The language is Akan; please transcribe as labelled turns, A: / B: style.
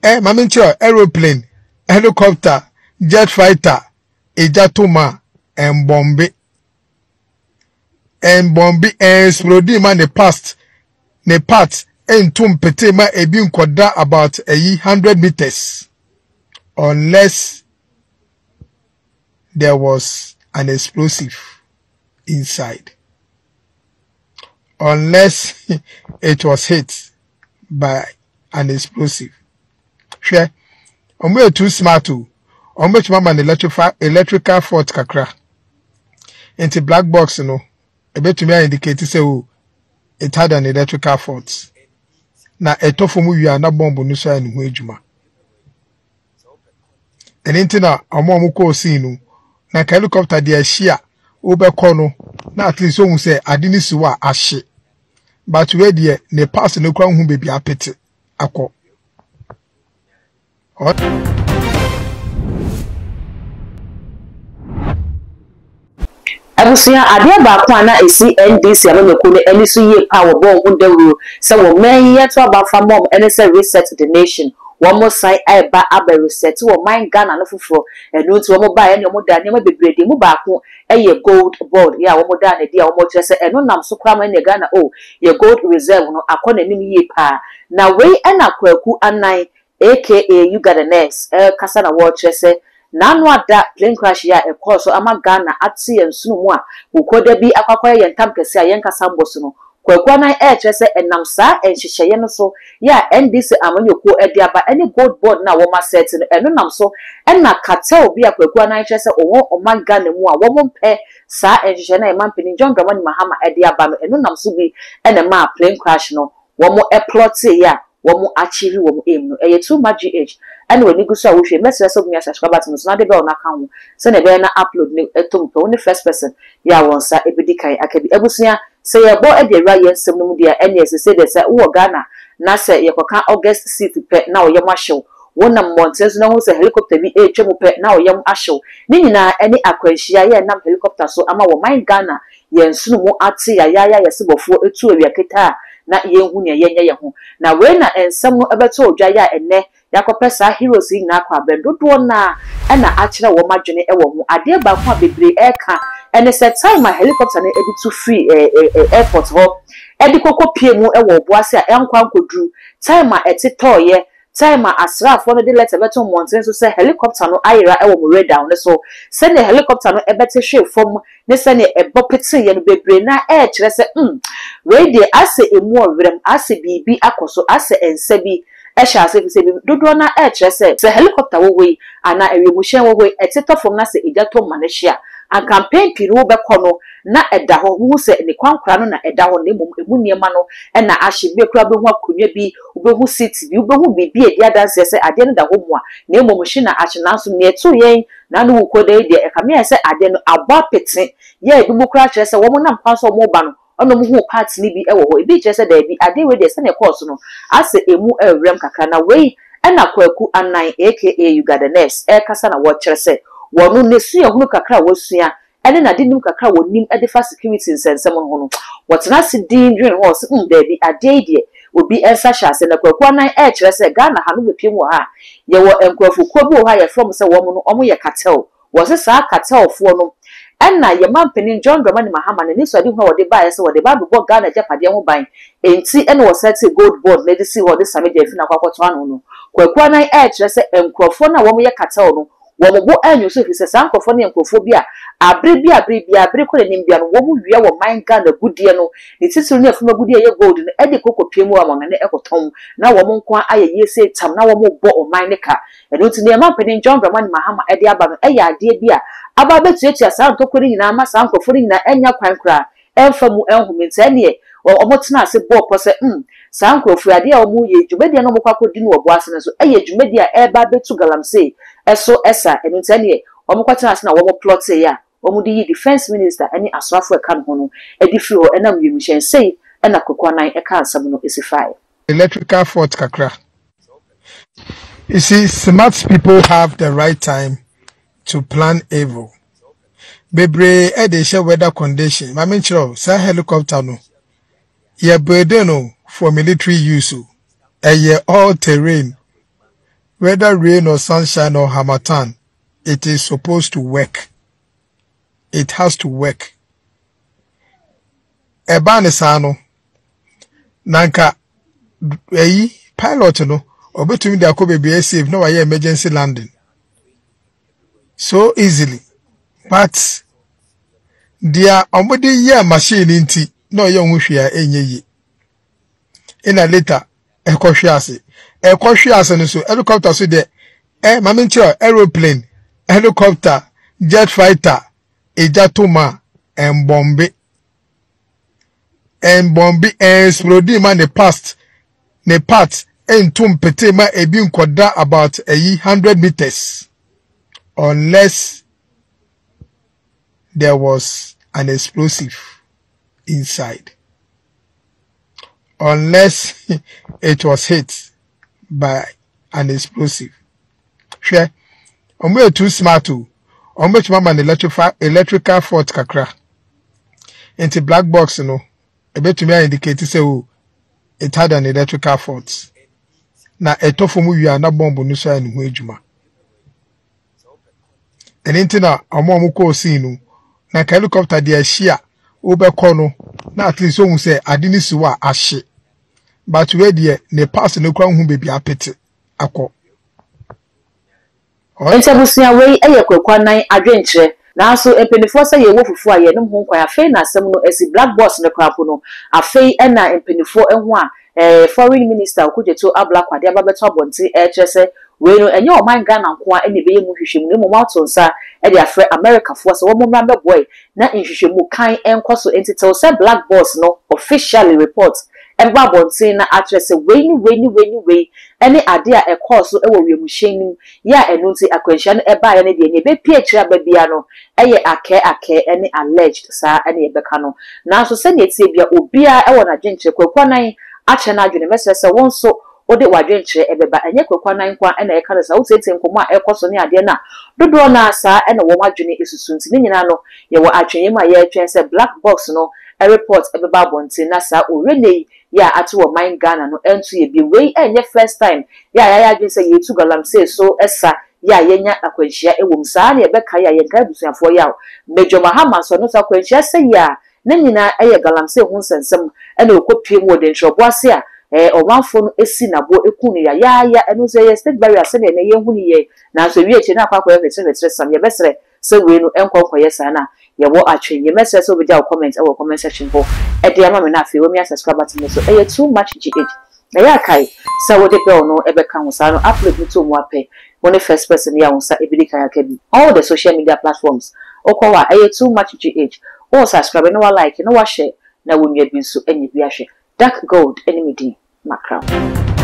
A: Eh, ma menkyerɛ aeroplane, helicopter, jet fighter, egya to mu a, ɛmbɔmbe. Ɛmbɔmbe, ɛexplode ma ne past, ne part nto mpete ma ebi nkɔda about ɛyi 100 meters unless there was an explosive inside. Unless it was hit by an explosive. Hwɛ, wɔn yɛ too smart o. Wɔn bɛtumi ama no electrical electrical fault kakra. Nti black box no, ebetumi a indicate sɛ o, it had an electrical fault. Na ɛtɔ fam wie a na bomb no so ayɛ ne ho adwuma. Ɛno nti na wɔn a wɔkɔɔ scene no, na nka helicopter deɛ ahyi a wobɛkɔ no, na at least ohun sɛ ade no si hɔ a ahye. But wei deɛ ne pass no kura nhu baabi apete akɔ.
B: Abusua, adeɛ baako a na ɛsi NDC amanyɔkuo no ani so yie paa wɔbɔɔ ho dawuro sɛ wɔ man yi yɛnto aba mfa mma wɔn ɛne sɛ Reset the Nation. Wɔn san reba abɛ resɛte wɔ man Ghana no foforɔ. Ɛno nti wɔn baeɛ ne wɔn daa nneɛma bebree adi. Ɛmu baako yɛ Gold Board yɛ a wɔn daa no adi a wɔn kyerɛ sɛ ɛno nam so koraa ma ɛneɛ Ghana oh yɛ gold reserve no akɔ n'anim yie paa. Na wei ɛna Kwaku Anan aka Ugandanese rekasa na wɔrekyerɛ sɛ n'ano ada plane crash yi a ɛkɔɔ so ama Ghana ate yɛn nsono mu a Wukuoda bi akɔ akɔyɛ yɛn ntam kɛse a yɛnkasa mmɔ so no. Kwaku Anan rekyerɛ sɛ ɛnam saa nhyehyɛeɛ no so yɛ a NDC amanyɔkuo de aba ne Gold Board no a wɔasɛte no ɛno nam so na cartel bi a Kwaku Anan kyerɛ sɛ ɔwɔ ɔman Ghana mu a wɔmpɛ saa nhyehyɛeɛ no a yɛn mampanin John Dramani Mahama de aba no ɛno nam so bi na ɛmaa plane crash no wɔn plɔteeɛ a wɔn achieve wɔn aim no. Ɛyɛ too much GH ɛna w'ani gu so a wohwɛ yi. Mɛsrɛ sɛ wobɛmia subscribe button no so na ade bell no aka ho sɛnea ɛbɛyɛ na upload no tɔ mu pɛ wo ne first person yɛ a wɔn nsa bɛdi kan aka bi. Abusua, sɛ yɛrebɔ de awura yɛn nsɛm no mu deɛ a ɛneɛ sesei deɛ sɛ wowɔ Ghana na sɛ yɛkɔka August 6th pɛ na wo yam ahyew, wonam mmɔnten so na wohu sɛ helicopter bi retwa mu pɛ na wo yam ahyew. Ne nyinaa ɛne akwanhyia yɛ ɛnam helicopter so ama wɔ man Ghana Yɛn nsono mu ate yayaaya yɛ sebɔfoɔ etu awia ketaa na yɛnhu nea yɛnyɛ yɛn ho. Na wei na nsɛm no bɛtɔɔ dwa yɛ a ɛnnɛ yɛakɔpɛ saa heroes yi nyinaa akɔ abɛn. Dodoɔ no ara na akyerɛ wɔn adwene wɔ ho. Adeɛ baako a bebree reka ne sɛ time a helicopter no de tu firi airport hɔ de kɔkɔ pue mu wɔ Obuasi a ɛnkɔ ankɔduru time a ɛtetɔeɛ Time a asraafoɔ no de lɛtɛ bɛto mmɔntene so sɛ helikɔpta no ayera wɔ mo radar no so, sɛdeɛ helikɔpta no bɛte hwee fam ne sɛdeɛ ɛbɔ peteeɛ no, bebree no ara rekyerɛ sɛ, Hmm, wei deɛ asɛ ɛmu ɔwerɛm, asɛ biribi akɔ so, asɛ nsa bi hyɛ aseɛ, ɛfiri sɛ dodoɔ no ara rekyerɛ sɛ, sɛ helikɔpta wɔ hɔ yi anaa awiemhyɛn wɔ hɔ yi, ɛte tɔ fam na sɛ egya tɔ mu ma no hye a, anka mpɛn pii no wobɛkɔ no na ɛda hɔ, wohu sɛ ne kwankora no na ɛda hɔ na mmom ɛmu nneɛma no na ahye. Ebia koraa wobɛhu akonnwa bi, wobɛhu seat bi, wobɛhu biribi a ɛdi adanseɛ sɛ adeɛ no da hɔ mua, na mmom hye na ahye. Nanso nea ɛtoo yɛn na ano wukuo da yi deɛ, ɛkame ayɛ sɛ adeɛ no abɔ apete. Yɛ a ebinom koraa kyerɛ sɛ wɔnam kwan so a wɔreba no, ɛna wɔhuu parts no bi wɔ hɔ. Ebi kyerɛ sɛ daabi, adeɛ wei deɛ sɛdeɛ ɛkɔɔ so no, asɛ ɛmu rewerɛm kakra. Na wei na Kwaku Anan aka Ugandanese rekasa na wɔrekyerɛ sɛ wɔno ne suahunu kakra a wasua ne n'adenim kakra a wɔnim de fa security nsɛnsɛm no ho no, wɔtena ase dinn dwene ho a wɔse hmm daabi, adeɛ yi deɛ obi nsa hyɛ ase. Na Kwaku Anan rekyerɛ sɛ Ghana ha no wobɛpiem wɔ ha a, yɛwɔ nkurɔfokuo bi wɔ hɔ a yɛfrɛ wɔn sɛ wɔn no wɔyɛ cartel. Wɔse saa cartelfoɔ no na yɛn mampanin John Dramani Mahama n'anisoadehunu a wɔde baeɛ sɛ wɔde ba abɛbɔ Ghana agyapadeɛ ho ban nti na wɔsɛtee Gold Board no de sii hɔ de Sammy Gyamfi no akɔ akɔto ano no. Kwaku Anan rekyerɛ sɛ nkurɔfoɔ no a wɔyɛ cartel no Wɔn bo anwu so efisɛ saa nkorɔfoɔ no yɛ nkorɔfoɔ bi a abere bi a bere biara bere kɔ n'anim biara no wɔn wia wɔ man Ghana agudeɛ no ne titiriw ne afum agudeɛ a ɛyɛ gold no de kɔ kɔpie mu wɔ amanɔne kɔtɔn na wɔn nko ara ayɛ yie sei tam na wɔn rebɔ ɔman no ka. Ɛno nti nea Mampanin John Dramani Mahama de aba no yɛ adeɛ bi a aba abɛtuatua saa ntɔkwa no nyinaa ama saa nkorɔfoɔ no nyinaa anya kwan koraa ɛmfa mu nhome nti ɛneɛ wɔn tenaa ase bɔɔ pɔ sɛ hmm saa nkorɔfoɔ yi adeɛ a wɔn reyɛ yi dwumadie a na wɔn kɔ akɔdi no wɔ bo ase no nso ɛyɛ dwumadie a ɛreba abɛtu galamsey ɛso sa ɛno nti ɛneɛ wɔn kɔ tenaa ase na wɔn plɔteeɛ a wɔn de yii defence minister ɛne asraafoɔ a ɛka ne ho no ɛde firi hɔ ɛnam wiemhyɛn sei ɛna Kwaku Anan ɛkaa nsɛm no ɛsi faeɛ.
A: Electrical fault kakra. You see, smart people have the right time to plan evil. Bebree ɛde hyɛ weather condition. Maame nkyerɛ o, saa helicopter no, yɛ building no for military use o. Ɛyɛ all terrain. Whether rain or sunshine or harmattan, it is supposed to work. It has to work. Ɛbaa ne saa no, na nka ɛyi pilot no ɔbɛtumi de akɔ baabi a safe na wayɛ emergency landing so easily but deɛ wɔde yɛ machine no nti na ɔyɛ ho hwee a ɛnyɛ yie. Ɛna later ɛkɔhwe ase. Ɛkɔhwe ase no so helicopter so deɛ ɛ maame nkyerɛ aeroplane, helicopter, jet fighter egya to mu a ɛnbɔmbe. Ɛnbɔmbe ɛnsplode ma ne past ne part nto mpete ma ebi nkɔda about ɛyi 100 meters unless there was an explosive inside. Unless it was hit by an explosive. Hwɛ, wɔn yɛ too smart o. Wɔn bɛtumi ama no electrical electrical fault kakra. Nti black box no, ebetumi a indicate sɛ o, it had an electrical fault. Na ɛtɔ fam wie a na bomb no so ayɛ ne ho adwuma. Ɛno nti na wɔn a wɔkɔɔ scene no, na nka helicopter deɛ ahyi a wobɛkɔ no na at least ohun sɛ ade no si hɔ a ahye. But wei deɛ ne pass no kura ho baabi apete akɔ.
B: Nti abusua wei yɛ Kwaku Anan adwenkyerɛ nanso mpaninfoɔ sɛ yɛwɔ fufuo a yɛnom ho nkwan afei na asɛm no asi black box no koraa mpo no afei na mpaninfoɔ ho a Ɛɛ Foreign Minister Okudzeto Ablakwa de aba abɛto abɔnten ɛrekyerɛ sɛ wei no ɛnyɛ ɔman Ghana nko ara na ɛbɛyɛ mu nhwehwɛmu na mmom wɔato nsa de afrɛ Americafoɔ sɛ wɔn mmra mmɛboa na nhwehwɛmu kann nkɔ so nti till sɛ Black Boss no officially report ɛbɛba abɔnten na akyerɛ sɛ wei ne wei ne wei ne wei ne adeɛ a ɛkɔɔ so wɔ wiemhyɛn no mu yɛ a ɛno nti akwanhyia no ɛbaeɛ no deɛ nea ɛbɛpue akyire aba biara no Ɛyɛ akɛɛ akɛɛ ne alleged saa na yɛbɛka no. Nanso sɛnea ɛteɛ biara obiara wɔ n'adwenkyerɛ. Kwaku Anan akyerɛ n'adwene, mɛsrɛ sɛ wo nso wode w'adwenkyerɛ bɛba. Ɛnyɛ Kwaku Anan nko ara na ɛka no saa, wotietie nkɔmmɔ a ɛrekɔ so ne adeɛ no a, dodoɔ no ara saa na wɔn adwene susu. Nti ne nyinaa no yɛwɔ atwenyɛ mu a yɛretwɛn sɛ black box no report bɛba abɔnten na saa owura yi yɛ a ato wɔ man Ghana no ɛnto yɛ bio. Wei ɛnyɛ first time yɛ a yɛayɛ adwene sɛ yɛretu galamsey so sa yɛ a yɛanya akwanhyia wɔ mu. Saa ara na yɛbɛkae a yɛnkae abusuafoɔ yaw. Major Mahama nso ɔno nso akwanhyia sɛ yi a ne nyinaa yɛ galamsey ho nsɛnsɛm na ɔkɔpue mu wɔ Denkyerɛbo ase a ɛɛ ɔmanfoɔ no si no aboɔ ku no yayaaya. Ɛno nso ɛyɛ state burial sɛdeɛ ɛnnɛ yɛhu no yie nanso ɛwie akyire na akɔ akɔyɛ hweterehwetere sam. Yɛbɛsrɛ sɛ wei no nkɔ nkɔyɛ saa na yɛwɔ atwɛn yie. Mɛsrɛ sɛ wobɛgya wo comment wɔ comment section hɔ de ama me na afei wamia subscribe button no so. Ɛyɛ too much GH. Na yɛ a kae sɛ wode bell no bɛka ho saa no upload no to mu a pɛ wo ne first person yɛ a wo nsa bedi kan aka bi. All the social media platforms wokɔ hɔ a ɛyɛ too much GH. Wo subscribe na wa like na wa share na wo nua bi nso anya bi ahwɛ. Dark Gold ne me din. Macram.